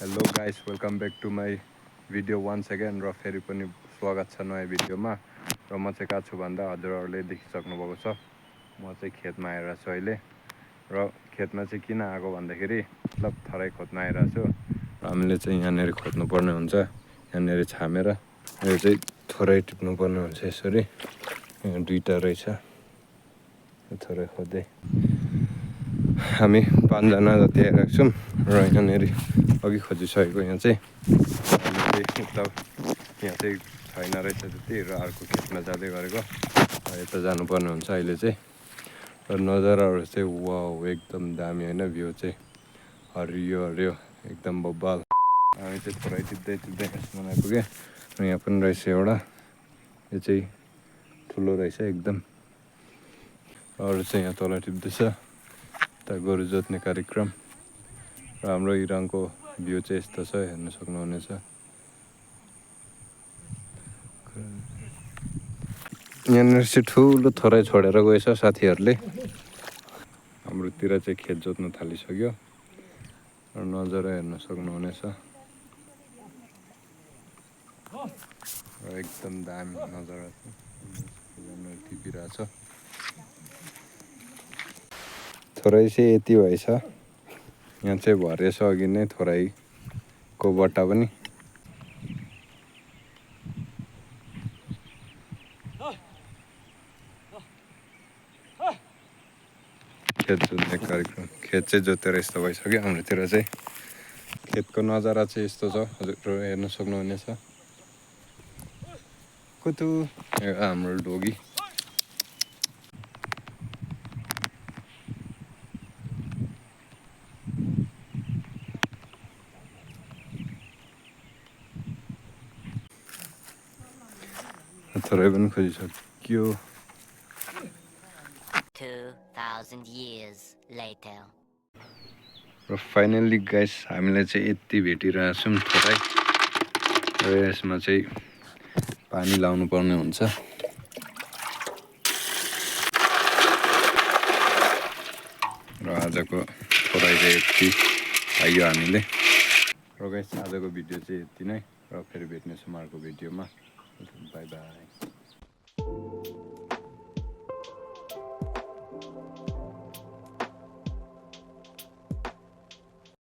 Hello guys, welcome back to my video once again. र फेरि पनि स्वागत छ नयाँ भिडियोमा। र म चाहिँ कहाँ छु भन्दा हजुरहरूले देखिसक्नुभएको छ, म चाहिँ खेतमा आइरहेको छु अहिले। र खेतमा चाहिँ किन आएको भन्दाखेरि मतलब थराई खोज्न आइरहेको छु। र हामीले चाहिँ यहाँनिर खोज्नुपर्ने हुन्छ, यहाँनिर छामेर यो चाहिँ थोरै टिप्नुपर्ने हुन्छ। यसरी यहाँ दुईवटा रहेछ, थोरै खोज्दै हामी 5 जना जति आइरहेको छौँ। र यहाँनिर अघि खोजिसकेको यहाँ चाहिँ यहाँ चाहिँ छैन रहेछ त्यति। र अर्को खेतमा जाँदै गरेको, यता जानुपर्ने हुन्छ अहिले चाहिँ। र नजाराहरू चाहिँ वाउ एकदम दामी होइन, भ्यू चाहिँ हरियो हरियो एकदम बब्बाल। हामी चाहिँ थोरै टिप्दै यसमा आइपुगेँ। र यहाँ पनि रहेछ एउटा, यो चाहिँ ठुलो रहेछ एकदम। अरू चाहिँ यहाँ तल टिप्दैछ, यता गोरु जोत्ने कार्यक्रम। र हाम्रो इराङको भ्यू चाहिँ यस्तो छ, हेर्न सक्नुहुनेछ। यहाँनिर चाहिँ ठुलो थोरै छोडेर गएछ साथीहरूले। हाम्रोतिर चाहिँ खेत जोत्न थालिसक्यो। र नजारा हेर्न सक्नुहुनेछ, र एकदम दामी नजारा टिपिरहेछ। थोरै चाहिँ यति भएछ, यहाँ चाहिँ भरेछ अघि नै थोराईको बट्टा पनि। खेत जोत्ने कार्यक्रम, खेत चाहिँ जोतेर यस्तो भइसक्यो हाम्रोतिर चाहिँ। खेतको नजारा चाहिँ यस्तो छ, हजुर हेर्न सक्नुहुनेछ। कुतु हाम्रो डोगी थोरै पनि खोजिसक्यो। 2000 years later. र फाइनल्ली गाइस हामीलाई चाहिँ यति भेटिरहेछौँ थोरै। र यसमा चाहिँ पानी लाउनु पर्ने हुन्छ। र आजको थोरै चाहिँ यति पाइयो हामीले। र गाइस आजको भिडियो चाहिँ यति नै। र फेरि भेट्नेछौँ अर्को भिडियोमा। By by.